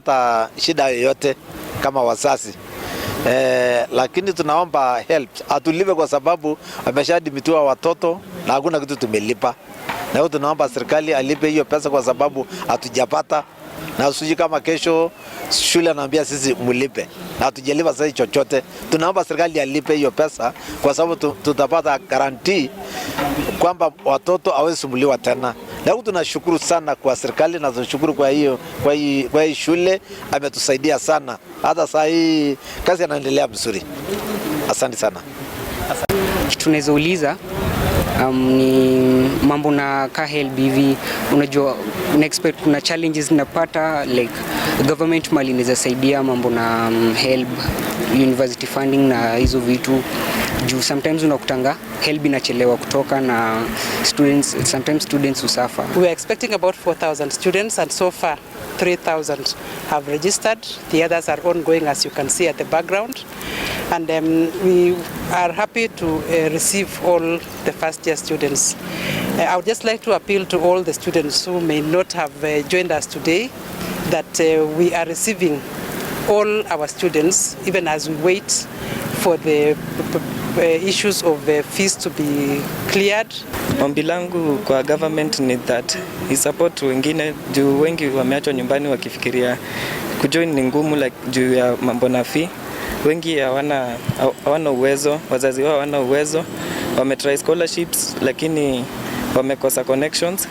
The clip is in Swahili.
Hatujapata shida yoyote kama wazazi. Lakini tunaomba HELB atulipe kwa sababu ameshaadmitiwa watoto na hakuna kitu tumelipa. Na hiyo tunaomba serikali alipe hiyo pesa kwa sababu hatujapata, na sijui kama kesho shule anaambia sisi mlipe na hatujalipa sasa chochote. Tunaomba serikali alipe hiyo pesa kwa sababu tutapata guarantee kwamba watoto hawezi sumbuliwa tena. Na huku tunashukuru sana kwa serikali na tunashukuru kwa hii shule ametusaidia sana. Hata saa hii kazi inaendelea mzuri. Asante sana. Kitu naweza uliza ni mambo na ka HELB hivi, unajua una expect kuna challenges napata, like government mali inaweza saidia mambo na HELB, university funding na hizo vitu, juu sometimes unakutanga HELB inachelewa kutoka na students, sometimes students husuffer. We are expecting about 4,000 students, and so far 3,000 have registered. The others are ongoing, as you can see at the background. And we are happy to receive all the first year students. I would just like to appeal to all the students who may not have joined us today that we are receiving all our students even as we wait for the issues of fees to be cleared. Ombi langu kwa government ni that isupport wengine juu wengi wameachwa nyumbani wakifikiria kujoin ni ngumu, like juu ya mambo na fee. Wengi hawana uwezo, wazazi wao hawana uwezo, wametry scholarships lakini wamekosa connections.